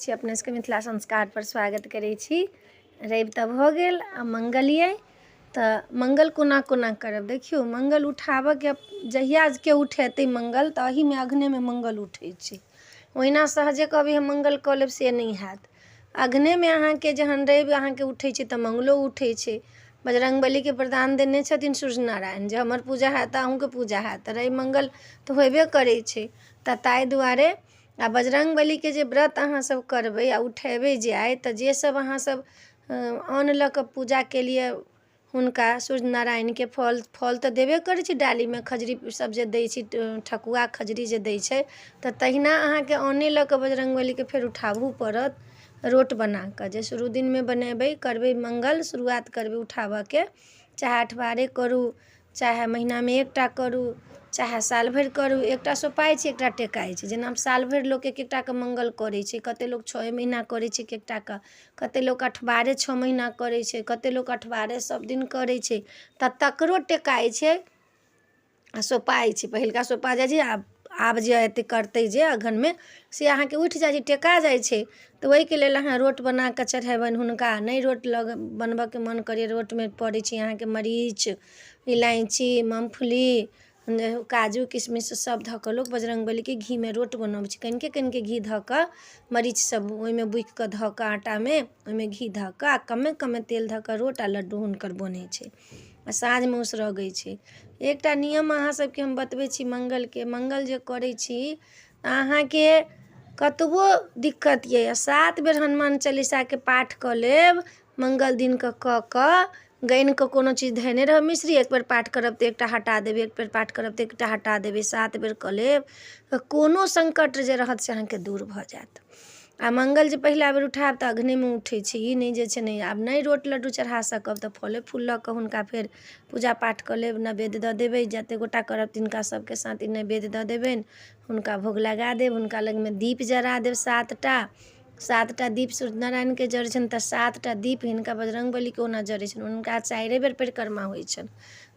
छी अपने सबके मिथिला संस्कारपर स्वागत करै छी। रवि तऽ भऽ गेल आ मङ्गल अइ, तऽ मङ्गल कोना कोना करब? देखियौ, मङ्गल उठाबऽके जहिया केओ उठेतै मङ्गल, तऽ एहिमे अग्नेमे मङ्गल उठै छै। ओहिना सहजे कहबै हम मङ्गल कऽ लेब, से नहि हैत। अग्नेमे अहाँके जहन रवि अहाँके उठै छै तऽ मङ्गलो उठै छै। बजरङ्गबलीके वरदान देने छथिन सूर्य नारायण जे हमर पूजा हैत तऽ अहूँके पूजा हैत। तऽ रवि मङ्गल तऽ होयबे करै छै, तऽ ताहि दुआरे आ बजरङ्गबलीके जे व्रत अहाँ सब करबै आ उठेबै जे आइ, तऽ जे सब अहाँ सब अन्न लऽ कऽ पूजा केलियै हुनका सूर्य नारायणके, फल फल तऽ देबे करै छै। डालीमे खजरी सब जे दै छै, ठकुआ खजरी जे दै छै, तऽ तहिना अहाँके अन्ने लऽ कऽ बजरङ्गबलीके फेर उठाबहू पड़त रोट बनाकऽ। जे शुरू दिनमे बनेबै, करबै मङ्गल शुरुआत करबै उठाबऽके, चाहे अठबारे करू, चाहे महीनामे एकटा करू, चाहे साल भरि करू। एकटा सोपाइ छै, एकटा टेकाइ छै। जेना साल भरि लोक एक एकटाके मङ्गल करै छै, कते लोक छओ महीना करै छै एक एकटाके, कते लोक अठबारे 6 महीना करै छै, कते लोक अठबारे सब दिन करै छै, तऽ तकरो टेकाइ छै आ सोपाइ छै। पहिलका सोपा जाइ छै, आब जे एते करतै जे अगहनमे, से अहाँके उठि जाइ छै, टेका जाइ छै। तऽ ओहिके लेल अहाँ रोट बना कऽ चढ़ेबनि हुनका। नहि रोट लग बनबऽके मन करैए, रोटमे पड़ै छै अहाँके मरीच, इलायची, मूँगफली, काजू, किशमिश सब धऽ कऽ लोक बजरङ्गबलीके घीमे रोट बनबै छै। कनिके कनिके घी धऽ कऽ, मरीच सब ओहिमे बुकि कऽ धऽ कऽ, आटामे ओहिमे घी धऽ कऽ आ कमे कमे तेल धऽ कऽ रोट आ लड्डू हुनकर बनै छै आ साँझमे उसरगै छै। एकटा नियम अहाँ सबके हम बतबै छी मङ्गलके। मङ्गल जे करै छी, अहाँके कतबो दिक्कत यऽ, 7 बेर हनुमान चालीसाके पाठ कऽ लेब मङ्गल दिनके कऽ कऽ, गानि कऽ कोनो चीज धयने रहब मिश्री, एक बेर पाठ करब तऽ एकटा हटा देबै, एक बेर पाठ करब तऽ एकटा हटा देबै, 7 बेर कऽ लेब तऽ कोनो सङ्कट जे रहत से अहाँके दूर भऽ जायत। आ मङ्गल जे पहिला बेर उठायब तऽ अग्नेमे उठै छै। ई नहि जे छै नहि आब नहि रोट लड्डू चढ़ा सकब तऽ फले फूल लऽ कऽ हुनका फेर पूजा पाठ कऽ लेब, नैवेद्य दऽ देबै। जतेक गोटा करब तिनका सभके साथ नैवेद्य दऽ देबनि, हुनका भोग लगा देब, हुनका लगमे दीप जरा देब 7टा। 7टा दीप सूर्य नारायणके जरै छनि, तऽ 7टा दीप हिनका बजरङ्गबलीके ओना जरै छनि। हुनका 4 बेर परिक्रमा होइ छनि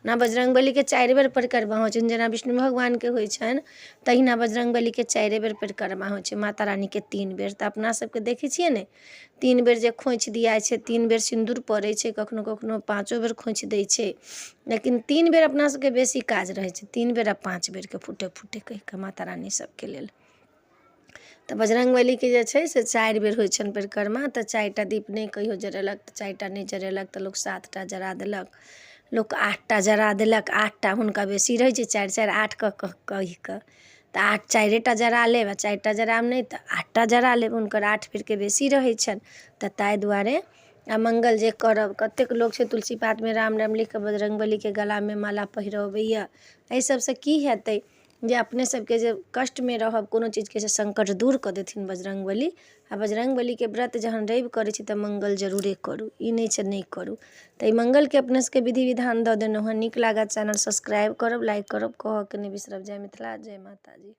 ओना बजरङ्गबलीके 4 बेर परिक्रमा होइ छनि। जेना विष्णु भगवानके होइ छनि, तहिना बजरङ्गबलीके 4 बेर परिक्रमा होइ छै, माता रानीके 3 बेर। तऽ अपना सबके देखै छियै ने, 3 बेर जे खोँइछ दियाइ छै, 3 बेर सिन्दूर पड़ै छै, कखनो कखनो 5 बेर खोँइछ दै छै, लेकिन 3 बेर अपना सबके बेसी काज रहै छै, 3 बेर आ 5 बेरके फूटे फूटे कहि कऽ माता रानी सबके लेल। तऽ बजरङ्गबलीके जे छै से 4 बेर होइ छनि परिक्रमा। तऽ 4टा दीप नहि कहियो जरेलक तऽ 4टा नहि जरेलक तऽ लोक 7टा जरा देलक, लोक 8टा जरा देलक। 8टा हुनका बेसी रहै छै, 4 4 8 कऽ कहि कऽ, तऽ 8 4टा जरा लेब आ 4टा जरायब नहि तऽ 8टा जरा लेब। हुनकर 8 बेरके बेसी रहै छनि, तऽ ताहि दुआरे आ मङ्गल जे करब, कतेक लोक छै तुलसी पातमे राम राम लिखि कऽ बजरङ्गबलीके गलामे माला पहिरबैए। एहि सभसँ की हेतै जे अपने सबके जे कष्टमे रहब, कोनो चीजके से सङ्कट दूर कऽ देथिन बजरङ्गबली। आ बजरङ्गबलीके व्रत जहन रवि करै छी तऽ मङ्गल जरूरे करू, ई नहि छै नहि करू। तऽ ई मङ्गलके अपने सबके विधि विधान दऽ देलहुँ हँ। नीक लागत चैनल सब्सक्राइब करब, लाइक करब, कहऽके नहि बिसरब। जय मिथिला, जय माताजी।